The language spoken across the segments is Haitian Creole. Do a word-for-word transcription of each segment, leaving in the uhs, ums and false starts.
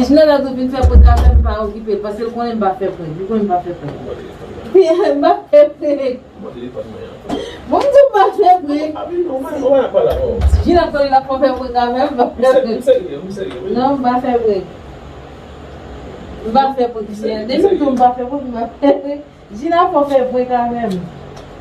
Jina la tou vin fè prank avè m, m pa okipe l, paske l konnen m pa fè prank. Li konnen m pa fè prank. M pa fè prank. Bon, m di w m pa fè prank. Jina konnen l ap fè prank avè m, m pa fè prank. Non, m pa fè prank. M pa fè prank, Jina. Depi m di w m pa fè prank, m pa fè prank. Jina fò fè prank avè m.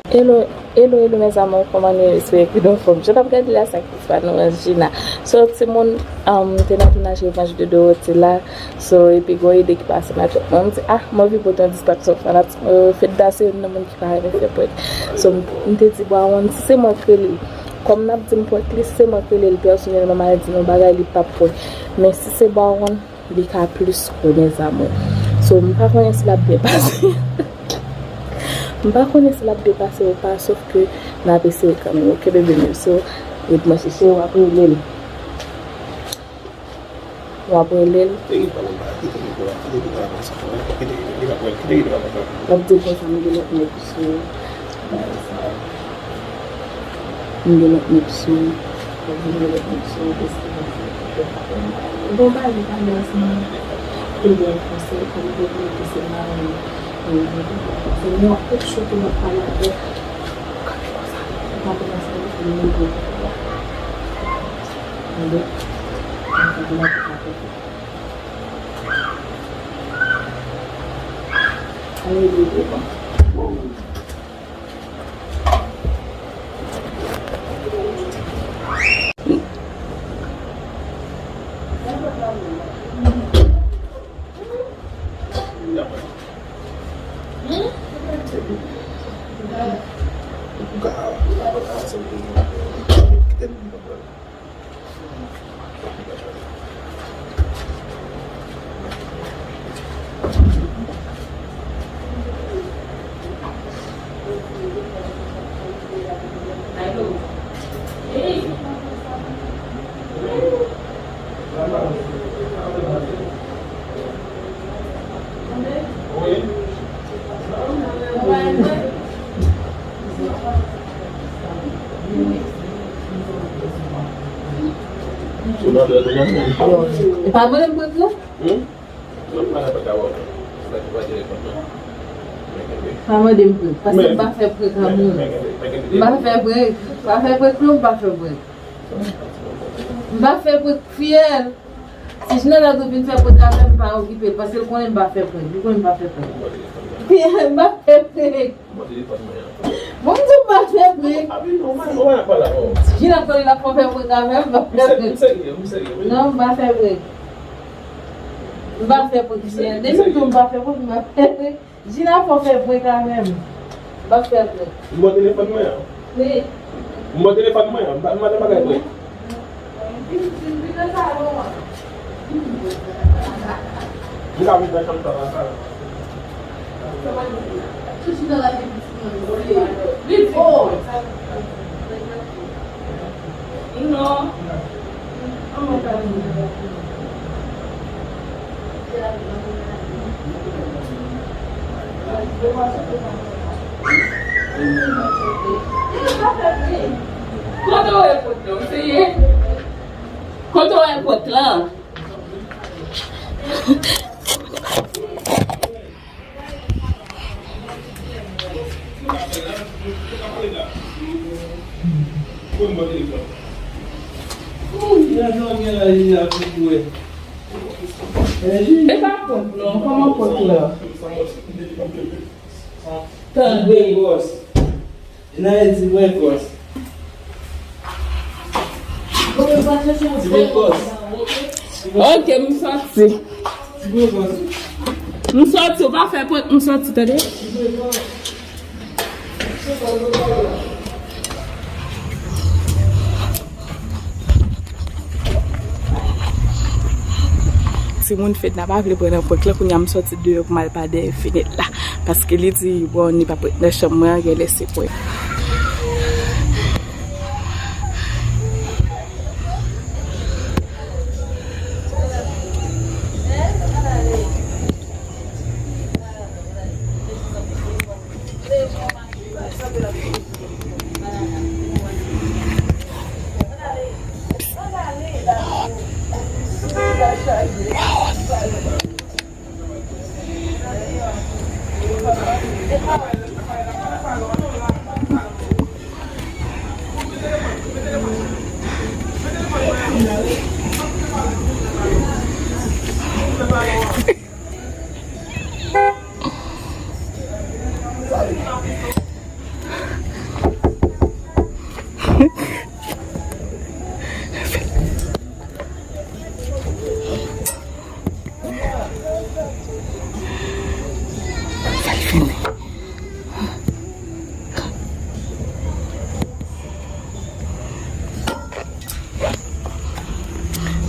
Hello, hello, hello, mes amours, kòman nou ye? Espere ke nou anfòm. Jan n ap gade la, sa ki pa nou an Jina. So, timoun, um, te nan tounaj Revanche de Dorothée la. So, epi gon ide ki pase nan tèt mwen. M di, ah, m anvi pote yon distraksyon fanatik mwen yo. Fedna se youn nan moun ki pa renmen fè prank. So, m, m te di, bon, si se mwen k rele l. Kòm n ap di m prank li, si se mwen k rele l pèsonèlman, m al di l yon bagay, li p ap kwè. Men si se Bawon, li ka plis kwè, mes amours. So, m pa konnen si l ap byen pase. M pa konnen si l ap byen pase ou pa, sòf ke n ap eseye kanmenm, oke, bebe m yo? So, ret branche, cheri, w ap rele l. W ap rele l. L ap di l konsa, m gen lòt nèg sou. M gen lòt nèg sou, m gen lòt nèg sou, paske bon bagay pa baz mwen. Te gen konsèy pou m te vin, ke se mari m. Se mwen tout chou ki m ap pale avè. Ou pa konnen sa ki fè m leve. Tande? Mwen te vin avèk apèl. Alelouya. E pa mwen menm prank la? Pa mande m prank, paske m pa fè prank a moun. M pa fè prank, pa fè prank non, m pa fè prank. M pa fè prank, fiyèl. Si Jina la tou vin fè prank avè m, m pa okipe l, paske l konnen m pa fè prank. Li konnen m pa fè prank. M pa fè prank. Bon, m di w m pa fè prank. Jina konnen l ap fè prank avè m, m pa fè prank. Non, m pa fè prank. M pa fè prank, Jina. Depi m di w m pa fè prank, m pa fè prank. Jina fò fè prank avè m. M pa fè prank. M bò telefòn mwen an. Wi. M bò telefòn mwen an. M pa, m pa nan bagay prank. M ka vin nan chanm sa papa. Li di. Non. Kote w wè pòt la? Ou serye? Kote w wè pòt la? E pa pòt non, kòman pòt la? Tande. Nan e di mwen kòs. Di mwen kòs. Ok, m sòti. M sòti, ou pa fè prank, m sòti, tande. Timoun, Fedna pa vle pran nan prank lan, kounye a m sòti deyò pou m al pa dèyè fenèt la. Paske li di, bon, li p ap ret nan chanm mwen an, genlè se prank.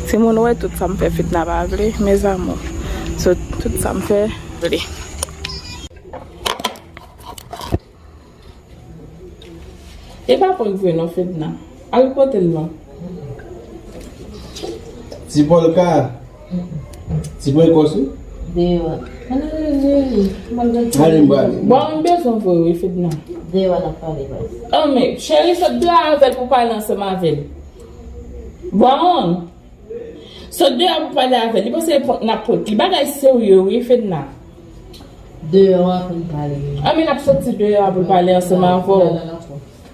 Timoun wè tout sa m fè Fedna pa vle, mes amours. So, tout sa m fè vle. E pa prank vre non, Fedna. Al kote l non. Ti Pòlka. Ti Prekòs wi. Deyò a. Ale m prale. Bon, m bezwen vre wi, Fedna. Deyò a n ap pale, baz. Oh, men, cheri, sot deyò avè l pou pale ansanm avè l. Bon. Sot deyò pou pale avè l. Li panse prank n ap prank li. Bagay serye wi, Fedna. Deyò a pou n pale. Anben n ap soti deyò a pou n pale ansanm avè w.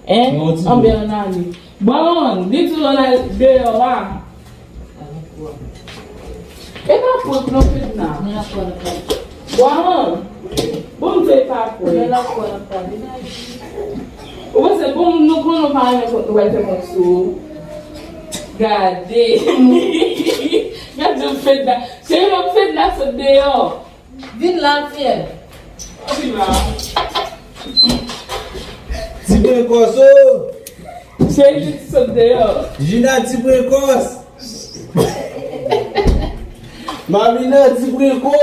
Hein? Anben ann ale. Bon, li di w ann al deyò a. E pa prank non, Fedna. Bon, bon, m di e pa prank. Ou panse bon, nou konnen w pa renmen prank, nou pral fè prank sou ou. Gade. Gade Fedna. Cheri, m ap Fedna sot deyò. Vin la, fiyèl. Vin la. Ti Prekòs o. Cheri, li di sot deyò. Jina, Ti Prekòs. Mamina, Ti Preko.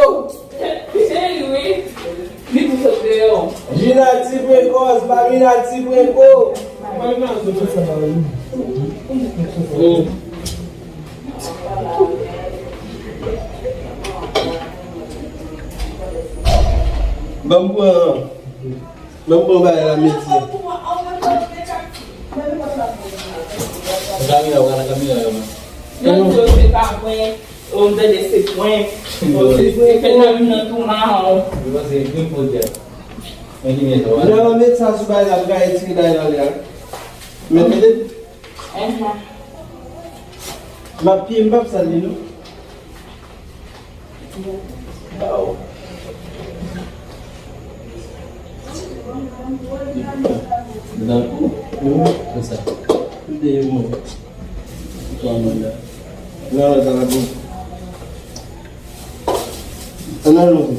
Cheri, wi. Li di sot deyò. Jina, Ti Prekòs. Mamina, Ti Preko. Mamina, sot deyò. Ban m pran, ban m pran bagay la, mesye. Kamera, w ka nan kamera yo, man. Yo di yo se pa prank, yo m tande se prank. Yo se prank, fè nan vin nan tou mawon. Yo panse e prank pou di a. Men ki mèt la. Lè w met sa sou bagay la, pou ka retire bagay la anlè a. Men tande. Enhen. M ap piye, m p ap sal li non. Ba w. Nan kou? Wi, se sa. Tout de yo mwen. Tout an mwen la. Nan, nan, nan, nan. An nan, non.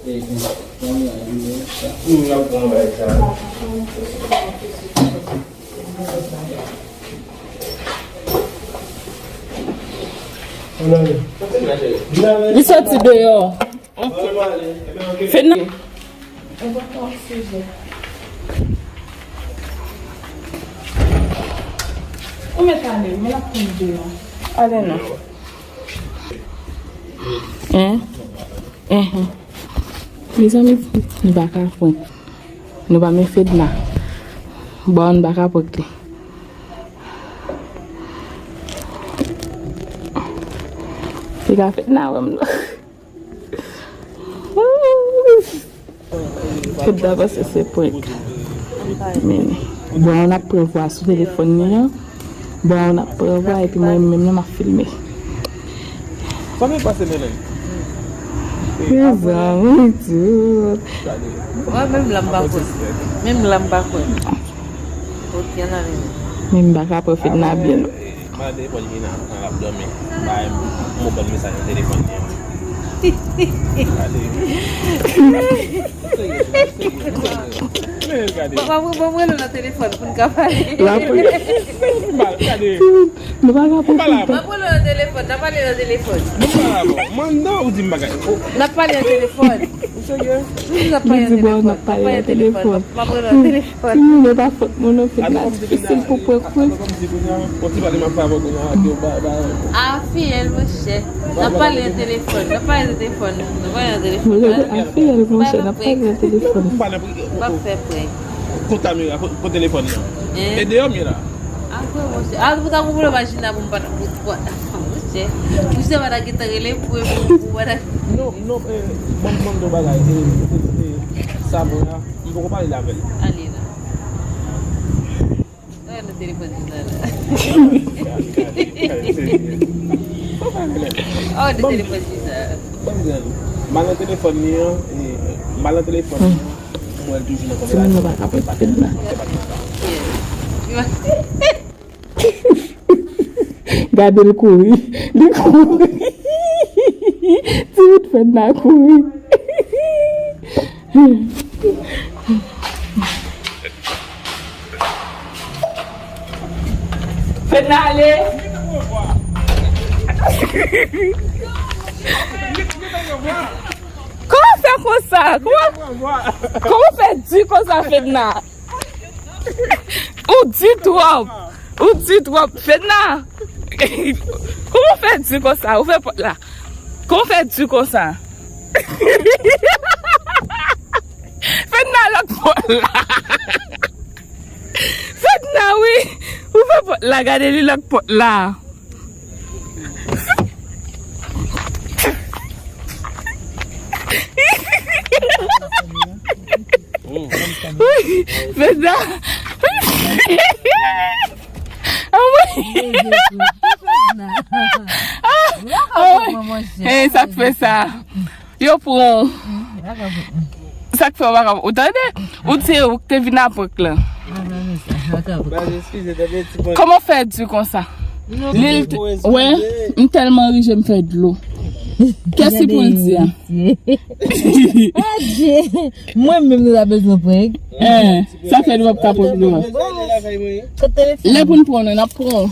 E, e, nan, nan, nan, sa. Wi, m ap pran bagay sa. Li soti deyò. Fedna. Ou mèt ale, men l ap pran deyò. Ale non. Hein? Enhen. Mezanmi, nou pa ka prank. Nou pa men Fedna. Bon, nou pa ka prank li. Piga Fedna wè m non. Fedna panse se prank. Men, bon, n ap pran vwa sou telefòn li an. Bon, n ap pran vwa epi mwen menm nan m ap filme. Sa vin pase, Melen? Mezanmi, tout. Mwen menm la m pa kwè. Menm la m pa kwè. Ok, ann ale. Men m pa ka pran Fedna byen non. Mwen nan telefòn Jina, l ap dòmi. Bay m, m ouvè mesaj nan telefòn li an. Gade. Serye, serye, serye. Men gade. Papa, mwen, mwen, mwen rele nan telefòn pou n ka pale. Gade. Nou pa ka pale. Mwen rele nan telefòn, n ap pale nan telefòn. Mwen pa la, bon. Mwen nan, ou di m bagay. N ap pale nan telefòn. Ou serye? Wi, n ap pale nan telefòn. N ap pale nan telefòn. M ap rele nan telefòn. Timoun yo pa fòt moun non, Fedna difisil pou pran kwen. A fiyèl, monchè. N ap pale nan telefòn. N ap pale nan telefòn. N ap pale nan telefòn. Monchè, a fiyèl, monchè, n ap pale nan telefòn. M ap fè prank. Kot kamera, kot, kot telefòn nan? E deyò m ye la. Apre, monchè. A, pou ta pou vle imajine pou m pa ta pou, pou, monchè. Monchè, pa ta gentan rele pou, pou, pou pa ta. Non, non, eh, ban m, ban m di w bagay. Eh, eh, eh, sa mwen la. M poko pale l avè l. Ale la. Sa nan telefòn Jina la. Oh, nan telefòn Jina. M al nan telefòn li an, e, m al nan telefòn li an, m wè l toujou nan konvèsasyon. Timoun yo pa ka pran Fedna. Gade l kouri. Li kouri. Ti bout Fedna kouri. Fedna ale. Kòman w fè konsa? Kòman, kòman w fè di konsa, Fedna? Ou di twòp. Ou di twòp. Fedna. Kòman w fè di konsa? Ou fè pòt la. Kòman w fè di konsa? Fedna lòk pòt la. Fedna, wi. Ou fè pòt la. Gade li lòk pòt la. Wi, Fedna. Anmwey. Anmwey. Hey, sa k fè sa? Yo pran w. Sa k fè w pa ka, ou tande? Ou se ou k te vin aprank lan. Kòman w fè di konsa? Li l t-, wè, m tèlman ri je m fè dlo. Kèsi pou l di a? Adje. Mwen menm nou ta bezwen prank. Eh, sa fè nou p ap ka prank nou an. Lè pou n pran nou, n ap pran w.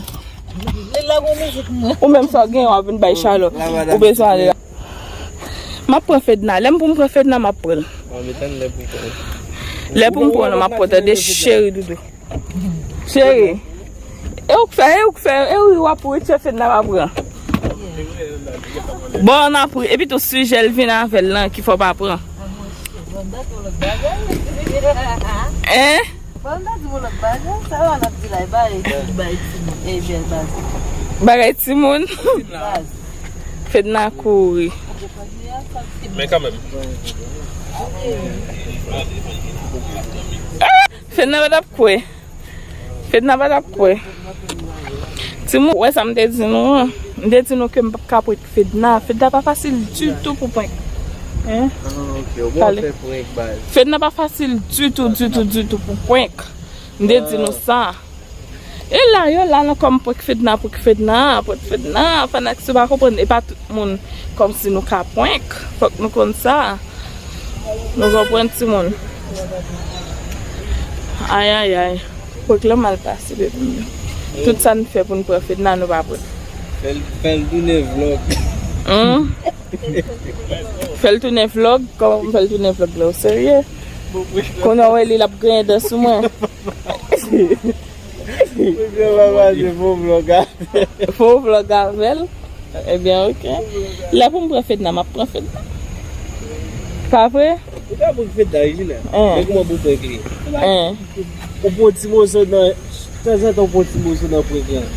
Ou menm sa w gen, w ap vin bay chalè. Ou bezwen ale la. M ap pran Fedna. Lè m pou m pran Fedna, m ap pran l. Lè pou m pran l, m ap pran tande cheri doudou. Cheri. E ou k fè, e ou k fè, e ou w ap retire Fedna pa pran. Bon, n ap ri. Epi tou sijè l vin avè l lan ki fò pa pran. Hein? Bon, m ta di w lòt bagay. Sa yo n ap di la, e bagay, bagay timoun. E bèl baz. Bagay timoun? Baz. Fedna kouri. Men kanmenm. Fedna pa t ap kwè. Fedna pa t ap kwè. Timoun, wè sa m te di nou an. M te di nou ke m p ap ka prank Fedna. Fedna pa fasil ditou pou prank. Hein? Ah, ok. Ou bon fè prank, baz. Fedna pa fasil ditou, ditou, ditou pou prank. M te di nou sa. E la, yo la nan kòm prank Fedna, prank Fedna, prank Fedna. Fanatik yo pa konprann. E pa tout moun kòmsi nou ka prank. Fòk nou konn sa. Nou konprann, timoun. Ay, ay, ay. Prank lan mal pase, bebe m yo. Tout sa n fè pou n pran Fedna, nou pa pran. Fè l, fè l tounen vlòg. Hmm? Fè l tounen vlòg? Kòman pou m fè l tounen vlòg la? Ou serye? Kounye a w wè li, l ap griyen dan sou mwen. Fò w vlòg avè l. Fò w vlòg avè l. Ebyen, ok. Lè pou m pran Fedna, m ap pran Fedna. Pa vre? Ou ka prank Fedna, Regina. Hein. Men kòman pou prank li? Hein. Ou pran ti moso nan, tanzantan ou pran ti moso nan prank lan.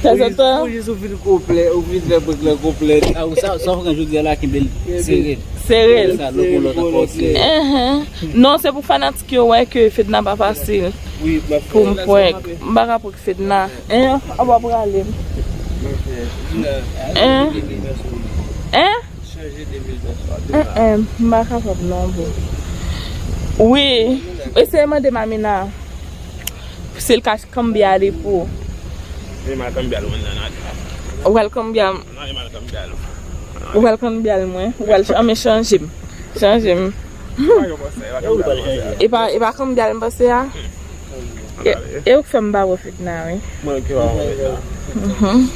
Tanzantan. Ou jis, ou jis ou fin konplè, ou fin fè prank lan konplè. Ah, ou sa, sa w pran jodi a la, kenbe l sere. Sere l. Sa, lòt pou lòt ankò, sere. Hein. Non, se pou fanatik yo wè ke Fedna pa fasil. Wi, m ap fè. Pou m prank. M pa ka prank Fedna. Hein? An pa prale m. M ap fè. Hein? Hein? Chanje de vil nan swa. Hein, hein, m pa kapab non, bro. Wi, eseye mande Mamina si l ka kanbye ale pou ou. Li mal kanbye al mwen nan, nan. Ou pral kanbye al. Non, li mal kanbye al. Ou pral kanbye al mwen. Ou pral ch-, anmen chanje m. Chanje m. E pa, e pa kanbye al m panse a. E, e ou k fè m pa wè Fedna, wi. Mwen ki pa wè Fedna. Mhm.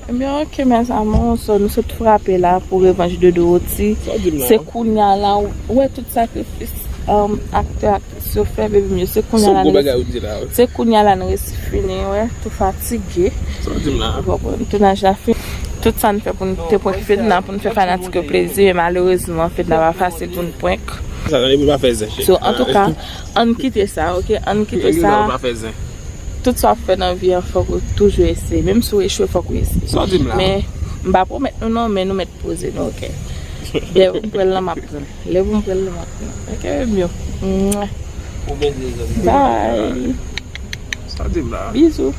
Ebyen, ok, mes amours, so, nou sot frape la pou revanj de Dorothy. Sa w di m la? Se kounye a la, ou wè tout sakrifis, um, aktè, aktris yo fè, bebe m yo. Se kounye a la n resi-, se kounye a la n resi fini, wè, tou fatige. Sa w di m la? Ou konprann, tounaj la fini. Tout sa n fè pou n te prank Fedna, pou n fè fanatik yo plezi, men malerezman, Fedna pa fasil pou n prank. Sa, tande pou n pa fè zen. So, antouka, ann kite sa, ok? Ann kite sa. Tout sa w ap fè nan vi an, fòk ou toujou eseye. Menm si w echwe, fòk ou eseye. Sa w di m la? Men, m pa pwomèt nou non, men nou mèt poze nou, ok? Lè pou m pran l lan, m ap pran l. Lè pou m pran l lan, m ap pran l. Ok, bebe m yo. Mwah. Bye. Sa w di m la? Bizou.